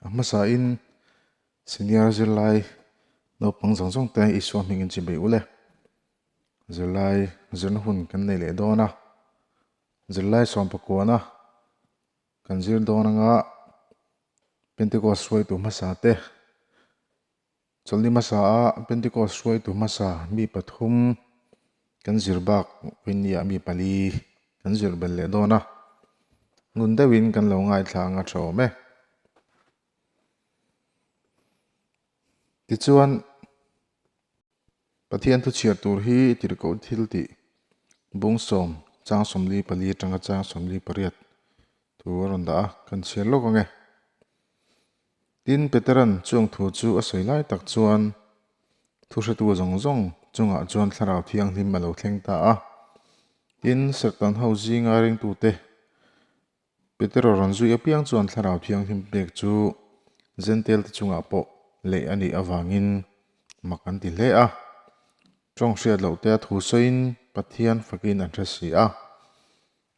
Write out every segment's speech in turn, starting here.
A hmasain senior zirlai naupang zawng zawng te Isua hmingin chi bei ule. Zirlai zirna hun kan nei leh dawn a, zirlai sawmpakuana kan zir dawn anga Pentecost hruaitu hmasa te Chawlhni hmasa a Pentecost hruaitu hmasa mi pathum kan zir bak Winnie-ah mi pali kan zir belh leh dawn a, ngun deuhin kan lo ngaithla anga tha awm e. Tichuan, Pathian thu chhiar tur hi tirhkoh thil tih bung sawm chang 44 atanga chang 48 thu a rawn dah a, kan chhiar lawk ang e. Tin, Peteran chung thu chu a sawi lai tak chuan thuhretu zawng zawng chungah chuan Thlarau Thianghlim a lo thleng ta a. Tin, Serhtan ho zinga ringtute Petera rawn zui apiang chuan Thlarau Thianghlim pek chu Jentail-te chungah pawh leih a nih avangin mak an ti hle a. Tawng hriat loh te a thu sawiin Pathian fakin an hre si a.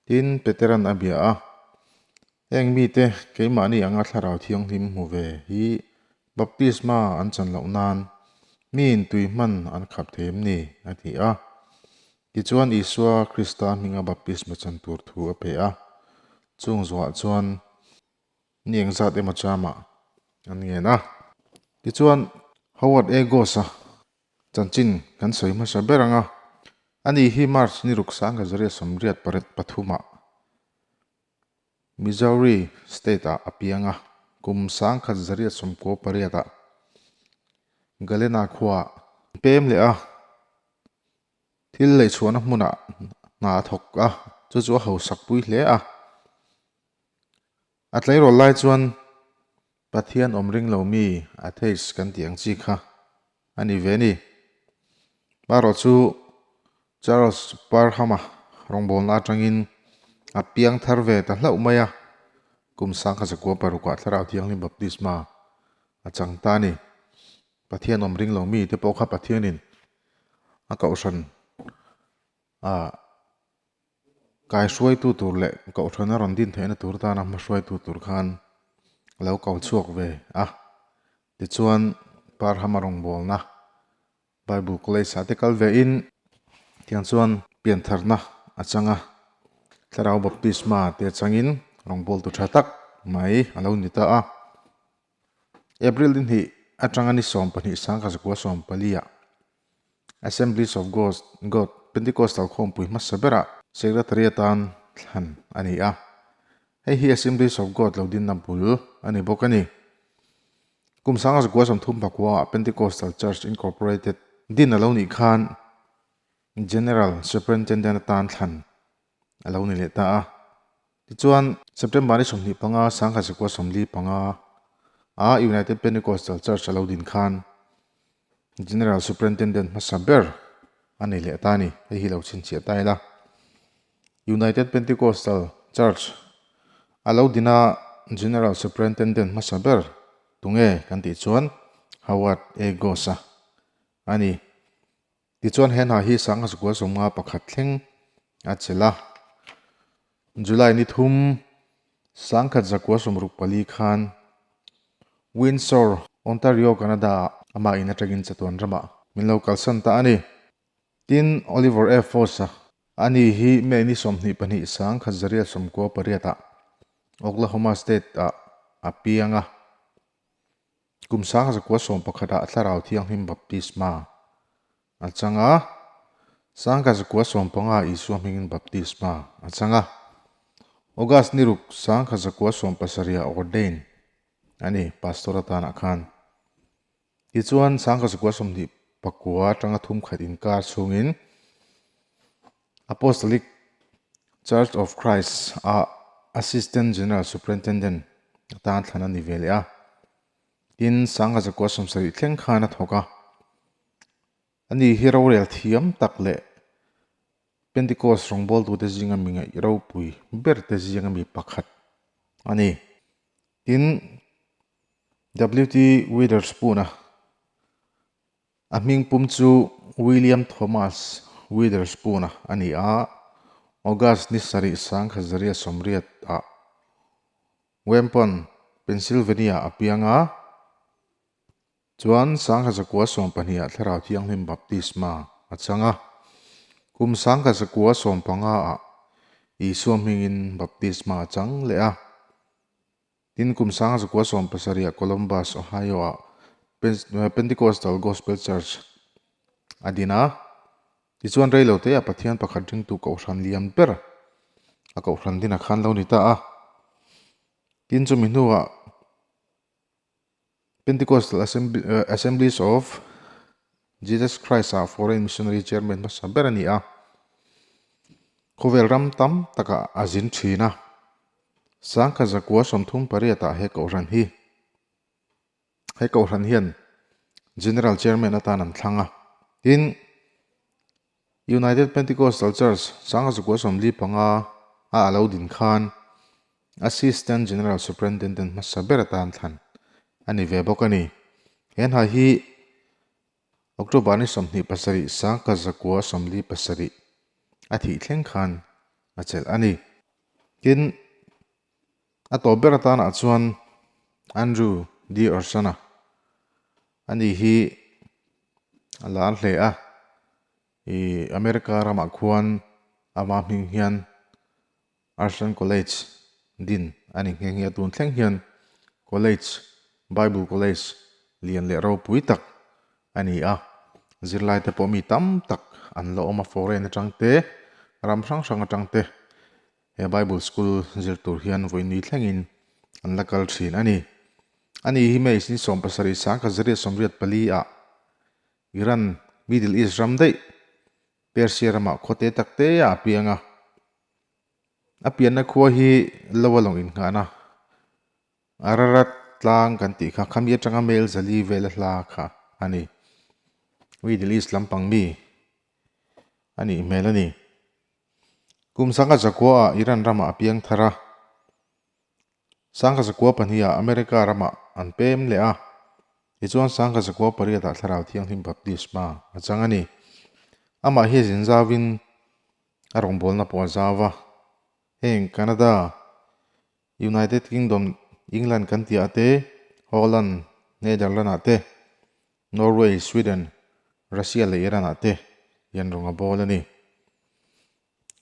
Tin, Peteran a bia a, Heng mite keimahni anga Thlarau Thianghlim hmu ve hi baptisma an chan loh nan miin tui hman an khap thei em ni? a ti a. Tichuan Isua Krista hminga baptisma chan tur thu a pe a, chung zuah chuan ni engzat emaw chamah an ngen a. Tichuan Howard A. Goss-a Chanchin kan sawi hmasa ber ang a, ani hi March ni ruk sang Gazariah 83 ah Missouri state ah a piang a, kum 1998 ah Galena khua ah an pem leh a, thil leichhuahna hmunah hna a thawk a, chu chu a hausak pui hle a. A tleirawl lai chuan Pathian awm ring lo mi atheist kan tih ang chi kha a ni ve a ni. Marawh chu Charles Parham-a rawngbawlna atangin a piang thar ve ta hlauh mai a, kum 1906 ah Thlarau Thianghlim Baptisma a chang ta a ni. Pathian awm ring lo mi te pawh kha Pathianin a kohhran a Kaihruaitu tur leh kohhran a rawn din theihna tur tana hmahruaitu tur khan a lo ko chhuak ve a. Tichuan Parham a rawngbawlna Bible College ah te kal ve in tiang chuan piantharna a chang a, Thlarau Baptisma te changin rawngbawltu tha tak mai a lo ni ta a. April ni hnih atanga ni 12 1914 ah Assemblies of God God Pentecostal khawmpui hmasa berah Secretary atan thlan a ni a. Hei hi Assemblies of God lo dinna bul a ni bawk a ni. Kum 1939 ah Pentecostal Church Incorporated din a lo nih khan General Superintendent atan thlan a lo ni leh ta a. Tichuan, September ni 25, 1945 a United Pentecostal Church a lo din khan General Superintendent hmasa ber a nei leh ta a ni. Hei hi lo chhinchhiah ta ila. United Pentecostal Church a lo din a General Superintendent hmasa ber tunge kan tih chuan Howard A. Goss-a a ni. Tichuan he hna hi 1951 thleng a chelh a. July ni thum 1964 khan Windsor, Ontario, Canada ah amah in atangin chatuan ramah min lo kalsan ta a ni. Tin, Oliver F. Foss-a ani hi May ni 22 1998 ah Oklahoma State ah a piang a. Kum 1911 ah Thlarau Thianghlim Baptisma a chang a, 1915 ah Isua hmingin Baptisma a chang a. August ni ruk 1970 ah ordain a ni Pastor atanah khan. Tichuan 1929 atanga thum khat inkar chhungin Apostolic Church of Christ ah Assistant General Superintendent atan thlan a ni ve leh a. Tin, 1970 thleng khan a thawk a. Ani hi rorel thiam tak leh Pentecost rawngbawltute zinga mi ngaih ropui ber te zinga mi pakhat a ni. Tin, WT Witherspoon-a a hming pum chu William Thomas Witherspoon-a a ni a, August ni sarih 1980 ah Wempon, Pennsylvania a piang a, chuan 1912 ah Thlarau Thianghlim Baptisma a chang a. Kum 1915 ah Isua hmingin Baptisma a chang leh a. Tin, kum 1970 ah Columbus, Ohio ah Pentecostal Gospel Church a din a. Tichuan rei lo te ah Pathian pakhat ringtu kohhran lian ber a kohhran dinah khan lo ni ta a. Tin chumi hnuah Pentecostal Assemblies of Jesus Christ ah Foreign Missionary Chairman hmasa ber a ni a. Khawvel ram tam takah a zin thin a. 1938 ah he kohhran hi He kohhran hian General Chairman atan an thlang a. Tin, United Pentecostal Church 1945 a a lo din khan Assistant General Superintendent hmasa ber atan thlan a ni ve bawk a ni. He hna hi October ni 27 1947 a thih thleng khan a chelh a ni. Tin, A tawp ber atanah chuan Andrew D. Orsana a ni hi a lar hle a, ih America ramah khuan ama hming hian Arson College din a ni nghe nghe a, tun thleng hian college, Bible College lian leh ropui tak a ni a, zirlaite pawh mi tam tak an la awm a, foreign atang te, ram hrang hrang atang te He Bible School zir tur hian vawiin thlengin an la kal thin a ni. Ani hi May ni 17 1984 ah Iran, Middle East ram daih, Persia ramah khaw te tak te ah a piang a. A pianna khua hi lo a lawng innghahna Ararat tlang kan tih kha khami atanga mel zali vela hla kha a ni. Middle East lampang mi a nih hmel a ni. Kum 1909 ah Iran ramah a piang thar a, 1902 ah America ramah an pem leh a, tichuan 1908 ah Thlarau Thianghlim Baptisma a chang a ni. Amah hi a zin zauvin a rawngbawlna pawh a zau va, heng Canada, United Kingdom, England kan tih ah te, Holland, Netherland ah te, Norway, Sweden, Russia leh Iran ah te hian rawng a bawl a ni.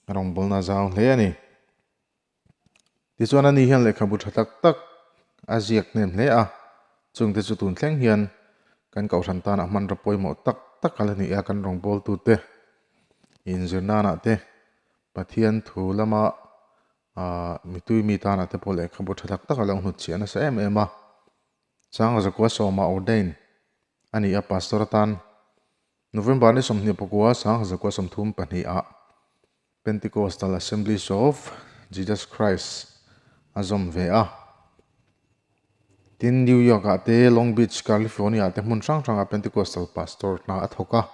A rawng bawlna a zau hle a ni. Tichuan ani hian lehkhabu tha tak tak a ziak hnem hle a, chungte chu tun thleng hian kan kohhran tanah hmanraw pawimawh tak tak a la ni a, kan rawng bawltute inzir nanah te Pathian thu lama mitui mi tanah te pawh lehkhabu tha tak tak a lo hnutchhiah nasa em em a. Chang zakua sawma ordain a ni a, pastor atan November ni 29 sang zakua 32 ah Pentecostal Assemblies of Jesus Christ a zawm ve a. Tin, New York ah te, Long Beach, California ah te hmun hrang hrangah Pentecostal pastor hna a thawk a.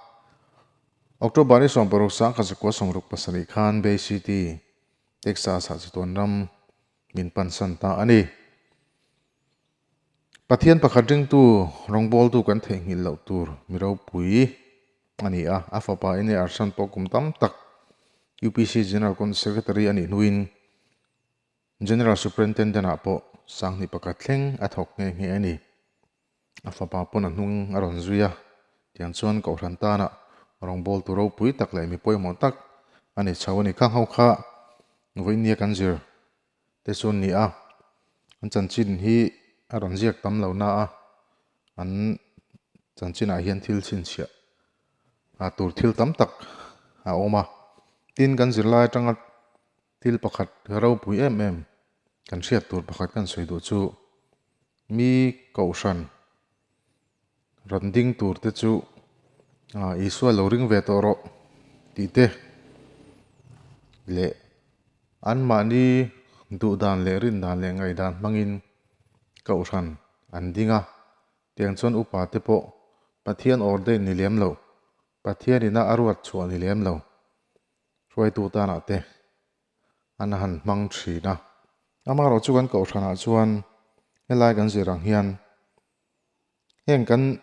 October ni 16 sang zakua 67 khan Bay City, Texas ah chatuan ram min pansan ta a ni. Pathian pakhat ringtu rawngbawltu kan theihnghilh loh tur mi ropui a ni a, a fapa Ine Arshan pawh kum tam tak UPC General Secretary a nih hnuin General Superintendent ah pawh 2001 thleng a thawk nghe nghe a ni. A fapa pawn a hnung a rawn zui a, tiang chuan Kohhran tana rawngbawltu ropui tak leh mi pawimawh tak a ni chho a ni. Khang ho kha vawinia kan zir te chu an ni a, an chanchin hi a rawn ziak tam lo na a, an chanchinah hian thil chhinchhiah a tur thil tam tak a awm a, tin kan zirlai atanga thil pakhat ropui em em kan hriat tur pakhat kan sawi duh chu mi kohhran rawn ding tur te chu Isua lo ring ve tawh rawh tih te leh anmahni duh dan leh rin dan leh ngaihdan hmangin kohhran an ding a, tiang chuan upa te pawh Pathian ordain ni lem lo, Pathian ina a ruat chhuah ni lem lo hruaitu tanah te an han hmang thin a. Amaherawh chu kan kohhranah chuan helai kan zir ang hian Heng kan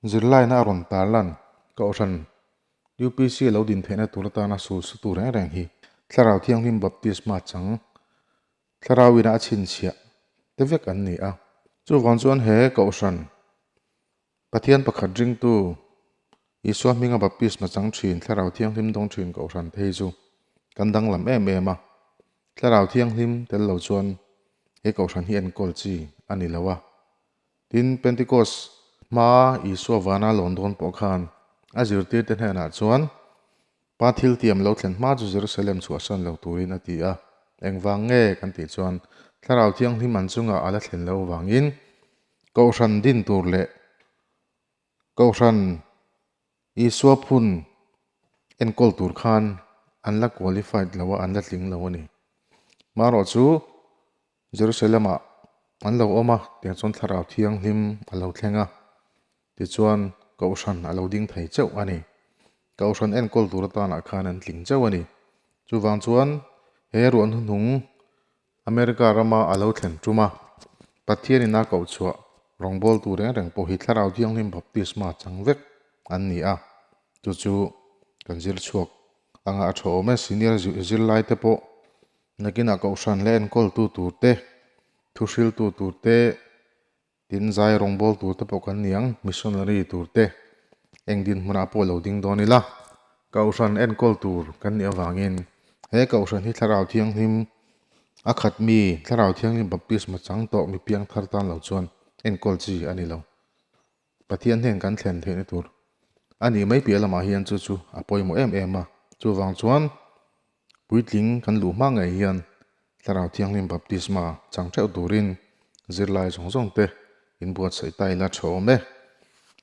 zirlaina a rawn tarlan Kohhran UPC lo din theihna tur atana sul su tur reng reng hi Thlarau Thianghlim Baptisma chang Thlarau ina a chhinchhiah. te vek an ni a. Chuvang chuan he Kohhran Pathian pakhat ringtu Isua hminga baptisma chang thin Thlarau Thianghlim dawng thin Kohhran phei chu kan danglam em em a. Thlarau Thianghlim tel lo chuan he Kohhran hi enkawl chi a ni lo a. Tin, Pentecost hmaa Isua vana lawn dawn pawh khan a zirtirte hnenah chuan Pa thil tiam lo thlen hma chu Jerusalem chhuahsan lo turin a ti a. Engvang nge kan tih chuan Thlarau Thianghlim an chungah a la thlen lo vangin Kohhran din tur leh Kohhran Isua phun enkawl tur khan an la qualified lo a, an la tling lo a ni. Marawh chu Jerusalem-ah an lo awm a, tiang chuan Thlarau Thianghlim a lo thleng a, tichuan Kohhran a lo ding thei chauh a ni. Kohhran enkawl tur atanah khan an tling chauh a ni. Chuvang chuan he ruah hnuhnung America rama a lo thlen tum a, Pathianin a koh chhuah rawngbawltu reng reng pawh hi Thlarau Thianghlim baptisma chang vek an ni a, chu chu kan zir chhuak anga a tha awm e. Senior zirlaite pawh Nakinah kohhran leh enkawltu tur te, thuhriltu tur te, tin zai rawngbâwl tur te pawh kan ni ang, missionary tur te, eng dinhmunah pawh lo ding dawn ila. Kohhran enkawl tur kan nih avangin he kohhran hi Thlarau Thianghlim a khat mi, Thlarau Thianghlim baptisma chang tawh mi piang thar tan lo chuan enkawl chi a ni lo. Pathian hnen kan thlen theihna tur a nih mai piah lamah hian chu chu a pawimawh em em a, chuvang chuan Puitling kan luh hma ngei hian Thlarau Thianghlim baptisma chang theuh turin zirlai zawng zawng te inbuatsaih ta ila tha awm e.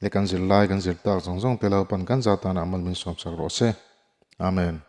Le kan zirlai kan zir tak zawng zawng te Lalpan kan za tanah mal min sawmsak rawh se. Amen.